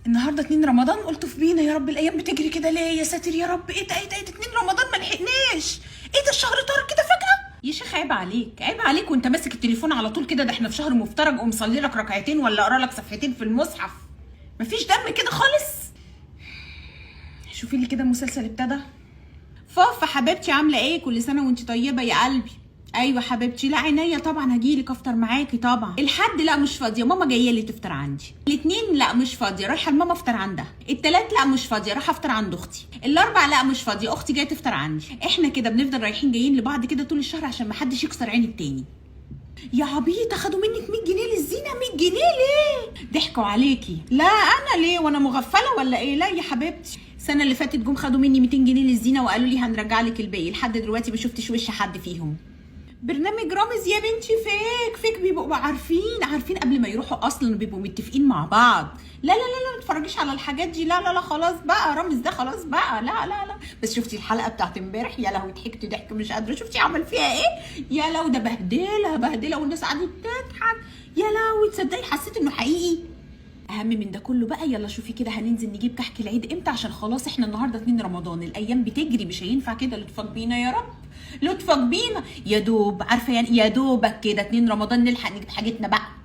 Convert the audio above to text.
النهارده 2 رمضان، قلت في بينا يا رب الايام بتجري كده ليه يا ساتر يا رب. ايه ده ايه ده ايه ده، 2 رمضان ما لحقناش. ايه ده الشهر طار كده فجأة يا شيخ. عيب عليك عيب عليك وانت ماسك التليفون على طول كده. ده احنا في شهر مفترج، قوم صلي لك ركعتين ولا اقرا لك صفحتين في المصحف. مفيش دم كده خالص. شوفي لي كده المسلسل ابتدى. فوفا حبيبتي عامله ايه؟ كل سنة وانت طيبة يا قلبي. ايوه حبيبتي، لا عينيا طبعا هجيلك افطر معاكي طبعا. الحد لا مش فاضية، ماما جاية لي تفطر عندي. الاثنين لا مش فاضية، رايحة لماما افطر عندها. الثلاث لا مش فاضية، رايحة افطر عند اختي. الاربع لا مش فاضية، اختي جاية تفطر عندي. احنا كده بنفضل رايحين جايين لبعض كده طول الشهر عشان ما حدش يكسر عين التاني. يا عبيطه خدوا منك 100 جنيه للزينة؟ 100 جنيه ليه؟ ضحكوا عليكي. لا انا ليه وانا مغفله ولا ايه؟ لا يا حبيبتي، السنة اللي فاتت جم خدوا مني 200 جنيه للزينة وقالوا لي هنرجع لك الباقي، لحد دلوقتي ما شفتش وش حد فيهم. برنامج رامز يا بنتي fake fake، بيبقوا عارفين عارفين قبل ما يروحوا اصلا، بيبقوا متفقين مع بعض. لا لا لا لا ما تتفرجيش على الحاجات دي، لا لا لا خلاص بقى رامز ده خلاص بقى، لا لا لا. بس شفتي الحلقة بتاعت امبارح؟ يا لهوي ضحكت ضحك مش قادرة. شفتي عمل فيها ايه؟ يا لهوي ده بهدلها بهدلها والناس قعدت تضحك. يا لهوي تصدقي حسيت انه حقيقي. اهم من ده كله بقى، يلا شوفي كده هننزل نجيب كحك العيد امتى؟ عشان خلاص احنا النهارده 2 رمضان، الايام بتجري مش هينفع كده. لطفك بينا يا رب لطفك بينا. يا دوب عارفه يعني يا دوبك كده 2 رمضان نلحق نجيب حاجتنا بقى.